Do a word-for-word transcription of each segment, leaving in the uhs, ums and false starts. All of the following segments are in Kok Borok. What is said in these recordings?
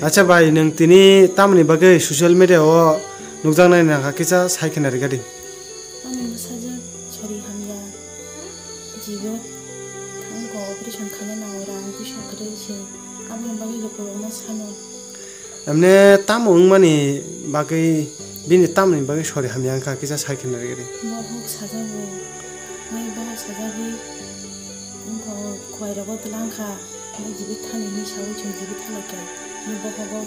Acha bai, nwng tini tamoni bagwi social media o nukjaknai nangkha kisa sai khena rwgadi. Ani bwsajwk sori hamya, jibo thango operation khaina nango, rang puisa kwrwi se, aboni bagwi lukurokno sano. Emne tamo wngmani bagwi, bini tamoni bagwi sori hamya wngkha kisa sai khena rwgadi. Bohok sajago, mai bohok sajagwi wngkha, khwlairogo twlangkha, mai jibi thani hinwi saui chwng jibi thalakya, hinwi bohogo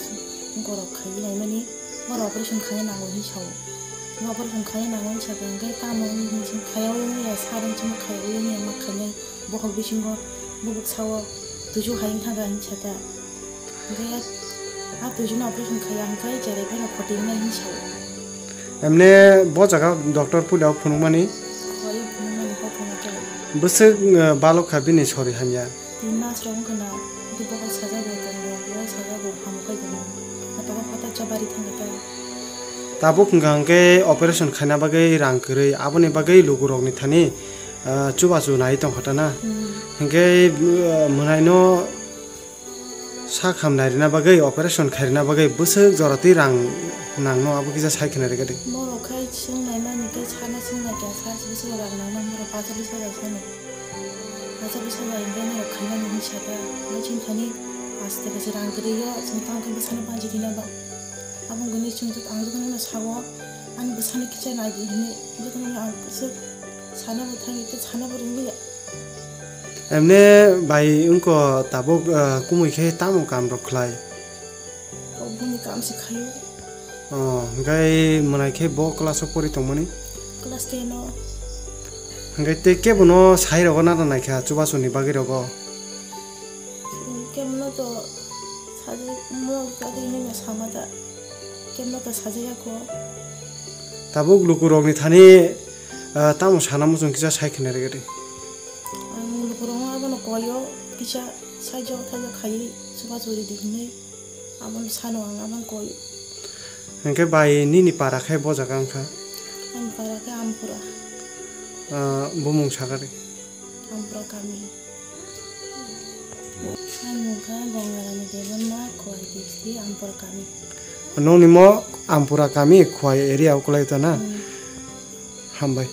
wngkorok khaiwi naimani. Borok operation khaina nango hinwi sao. Borok operation khaina nango hinwi sakha, hwnkhe tamo hinwi chwng khaiwi wngya, sir hinwi chwngno khaiwi wngya, ma khainai bohok bisingo bubuk sao, tuisu hai wngkha hinwi sakha. Hwnkhe a tuisano operation khaiya hwnkhe cherai phano khoti wngnai hinwi sao. Emne bo jaga doctor puila phunukmani? Khoi phunukmani, kok phunukmani. Bwswk, eh, balok kha bini sori hamya? Tin mas rok wngkha na, hwnkhe bohok sajago tongo, bohok sajago hamkhe tongo. Phataro phatar chabari thangkha ta. Tabuk hwnkha hwnkhe operation khaina bagwi rang kwrwi, aboni bagwi lukurokni thani, ah, chubachu nai tongkha ta na. Hmm. Hwnkhe, ah, mwnaino sak hamnai rwna bagwi, operation khairwna bagwi bwswk jora twi rang nangno, abo kisa sai khwna rwgadi. Borok khai swngnaimani khe sana swngnaikha, sa sibisalo rang nangno, borok pachalis hajar sano. Pachalis hajar hwnkhe norok khaimani hinwi saka, omo chini thani pash taka se rang kwrwi o, chwng tamo khe bwsano panchi dina ba. Abo wngkha ni chwng joto, ang jotono no sao, ani bwsano kisa nai di hinwi, jotono no ang kwchwk sana bo thangwi tei sana bo rwngwi ya. Emne bai wngkha tabuk, ah, kumui khe tamo kam rok khlai? Kok bini kam se khaio. Oh, hwnkhe mwnai khe bo class o pori tongmani? Class ten o. Hwnkhe tei kebono sai rogo nana naikha chubachu ni bagwi rogo? Kebono to sajak mo tadi hino sama ta. Kebono to sajak ya ko. Tabuk luku rok ni thani, ah, tamo sana muchung kisa sai khwna rwgadi. Ang luku rok abono koyo kisa saijak thaijak khai chubachu ridi hinwi. Aboni sano ang aboni koi. Hwnkhe bai nini para khe bo jaga wngkha? Ani para khe Ampura. Ah, bumung sakari? Ampura kami. Ani mung kha Gangarani Debbarma, Khowai district, Ampura kami. Nongni mo Ampura kami, Khowai area o kwlai ta na? Hmm. Hambai.